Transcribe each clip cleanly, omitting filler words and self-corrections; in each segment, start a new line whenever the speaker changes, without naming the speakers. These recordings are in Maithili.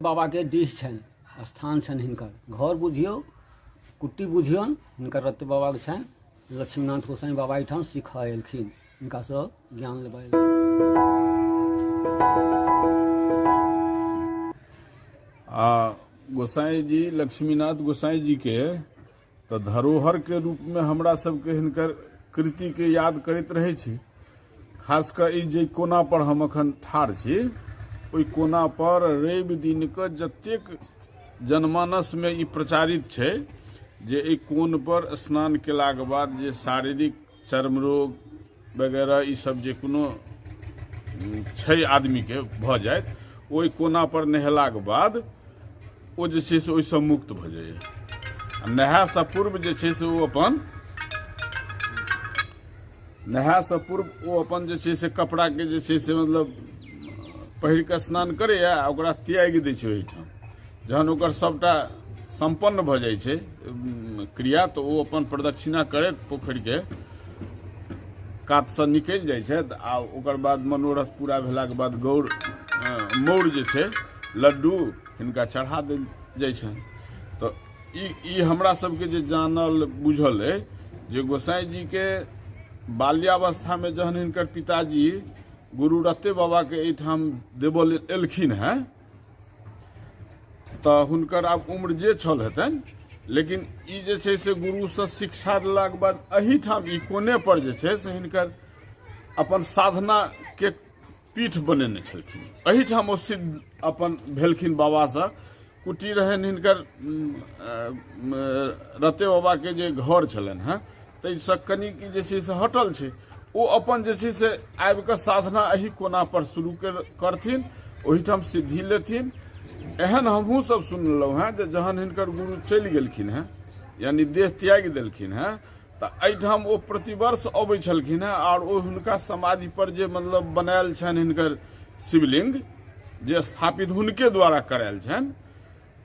बाबाके डीह छनि, स्थान छनि, हिनकर घर बुझियौ, कुट्टी बुझियौन, हिनकर रत्ते बाबाके छनि। लक्ष्मीनाथ गोसाई बाबा एहिठाम सीखऽ एलखिन, हिनकासँ ज्ञान लेबऽ एलखिन।
आ गोसाई जी, लक्ष्मीनाथ गोसाई जी के तऽ धरोहर के रूप में हमरा सबके हिनकर कृति के याद करैत रहै छी। खास कऽ ई जे कोना पर हम अखन ठाढ़ छी, ओहि कोना पर रवि दिन के जतेक जनमानस में ई प्रचारित छै जे एहि कोन पर स्नान केलाके बाद जे शारीरिक चर्म रोग वगैरह ई सब जे कोनो छै आदमी के भऽ जायत, ओहि कोना पर नहेलाके बाद ओ जे छै से ओहिसँ मुक्त भऽ जाइए। आ नहायसँ पूर्व जे छै से ओ अपन नहायसँ पूर्व ओ अपन जे छै से कपड़ाके जे छै से मतलब पहिर कऽ स्नान करैए आ ओकरा त्यागि दै छै ओहिठाम। जहन ओकर सभटा सम्पन्न भऽ जाइ छै क्रिया, तऽ ओ अपन प्रदक्षिणा करैत पोखरिके कातसँ निकलि जाइ छथि आ ओकर बाद मनोरथ पूरा भेलाके बाद गौर मौर जे छै लड्डू हिनका चढ़ा देल जाइ छनि। तऽ ई हमरा सबके जे जानल बुझल अइ जे गोसाई जी के बाल्यावस्थामे जहन हिनकर पिताजी गुरु रत्ते बाबाके एहिठाम देबऽ लेल एलखिन हेँ, तऽ हुनकर आब उम्र जे छल हेतनि, लेकिन ई जे छै से गुरुसँ शिक्षा लेलाके बाद एहिठाम ई कोने पर जे छै से हिनकर अपन साधनाके पीठ बनेने छलखिन। एहिठाम ओ सिद्ध अपन भेलखिन बाबासँ। कुटी रहनि हिनकर, रते बाबाके जे घर छलनि हेँ ताहिसँ कनि की जे छै से हटल छै। ओ अपन जे छै से आबि कऽ साधना एहि कोना पर शुरू करथिन, ओहिठाम सिद्धि लेथिन। एहन हमहूँ सब सुनलहुँ हेँ जे जहन हिनकर गुरु चलि गेलखिन हेँ, यानी देह त्यागि देलखिन हेँ, तऽ एहिठाम ओ प्रतिवर्ष अबै छलखिन हेँ आओर ओ हुनका समाधि पर जे मतलब बनायल छनि हिनकर शिवलिंग जे स्थापित हुनके द्वारा करायल छनि,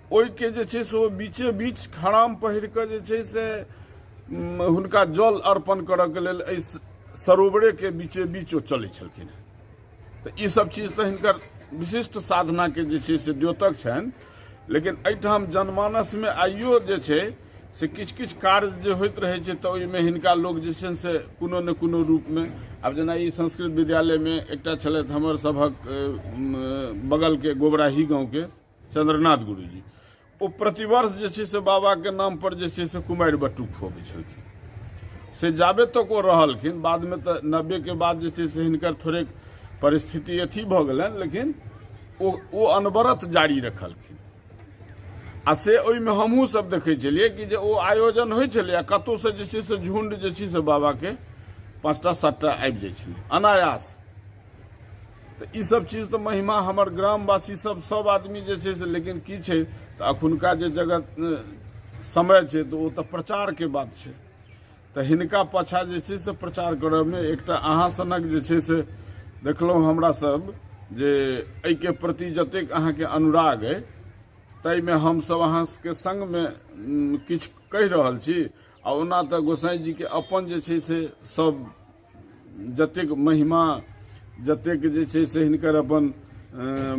ओहिके जे छै से ओ बीचे बीच खराम पहिर कऽ जे छै से हुनका जल अर्पण करऽके लेल एहि सरोवरेके बीचे बीच ओ चलै छलखिन हेँ। तऽ ई सब चीज तऽ हिनकर विशिष्ट साधनाके जे छै से द्योतक छनि। लेकिन एहिठाम जनमानसमे आइयो जे छै से किछु किछु कार्य जे होइत रहै छै, तऽ ओहिमे हिनका लोक जे छै से कोनो ने कोनो रूपमे, आब जेना ई संस्कृत विद्यालयमे एकटा छलथि हमर सभक बगलके गोबराही गाँवके चंद्रनाथ गुरुजी, ओ प्रतिवर्ष जे छै से बाबाके नाम पर जे छै से कुमारि बटुक खुअबै छलखिन। से जाबे तक ओ रहलखिन, बादमे तऽ 90के बाद जे छै से हिनकर थोड़ेक परिस्थिति अथी भऽ गेलनि, लेकिन ओ अनवरत जारी रखलखिन। आ से ओहिमे हमहूँ सब देखै छलियै कि जे ओ आयोजन होइ छलै आ कतहुसँ जे छै से झुण्ड जे छै से बाबाके 5टा 7टा आबि जाइ छलै अनायास। तऽ ई सब चीज तऽ महिमा हमर ग्रामवासी सब सब आदमी जे छै से। लेकिन की छै तऽ अखुनका जे जगत समय छै तऽ ओ तऽ प्रचारके बात छै। तऽ हिनका पाछा जे छै से प्रचार करऽमे एकटा अहाँ सनक जे छै से देखलहुँ हमरा सब जे एहिके प्रति जतेक अहाँके अनुराग अइ, ताहिमे हमसब अहाँ सबके संगमे किछु कहि रहल छी। आ ओना तऽ गोसाई जीके अपन जे छै से सब जतेक महिमा, जतेक जे छै से हिनकर अपन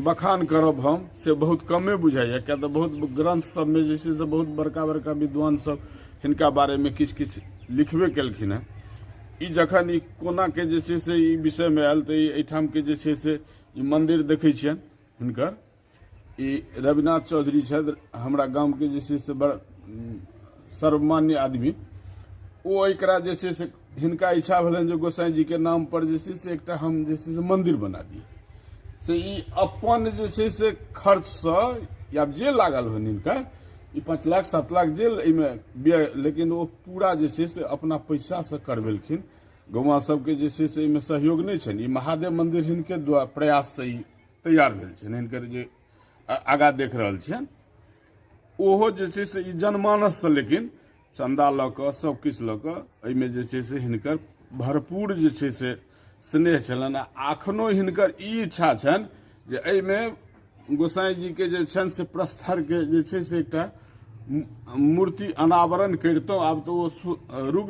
बखान करब हम, से बहुत कमे बुझाइए, किया तऽ बहुत ग्रंथ सबमे जे छै से बहुत बड़का बड़का विद्वान सब हिनका बारेमे किछु किछु लिखबे केलखिन हेँ। ई जखन ई कोनाके जे छै से ई विषयमे आयल, तऽ ई एहिठामके जे छै से ई मन्दिर देखै छियनि हिनकर। ई रविनाथ चौधरी छथि, हमरा गामके जे छै से बड़ सर्वमान्य आदमी। ओ एकरा जे छै से हिनका इच्छा भेलनि जे गोसाई जीके नाम पर जे छै से एकटा हम जे छै से मन्दिर बना दिए। से ई अपन जे छै से खर्चसँ या जे लागल होनि हिनका, ई 5 लाख 7 लाख जे एहिमे व्यय, लेकिन ओ पूरा जे छै से अपना पैसासँ करबेलखिन। गौआँ सबके जे छै से एहिमे सहयोग नहि छनि। ई महादेव मन्दिर हिनके द्वारा प्रयाससँ ई तैयार भेल छनि। हिनकर जे आगाँ देख रहल छियनि, ओहो जे छै से ई जनमानससँ लेकिन चन्दा लऽ कऽ सब किछु लऽ कऽ एहिमे जे छै से हिनकर भरपूर जे छै से स्नेह छलनि। आ अखनो हिनकर ई इच्छा छनि जे एहिमे गोसाई जीके जे छनि से प्रस्थरके जे छै से एकटा मूर्ति अनावरण करितहुँ। आब तऽ ओ रुग्ण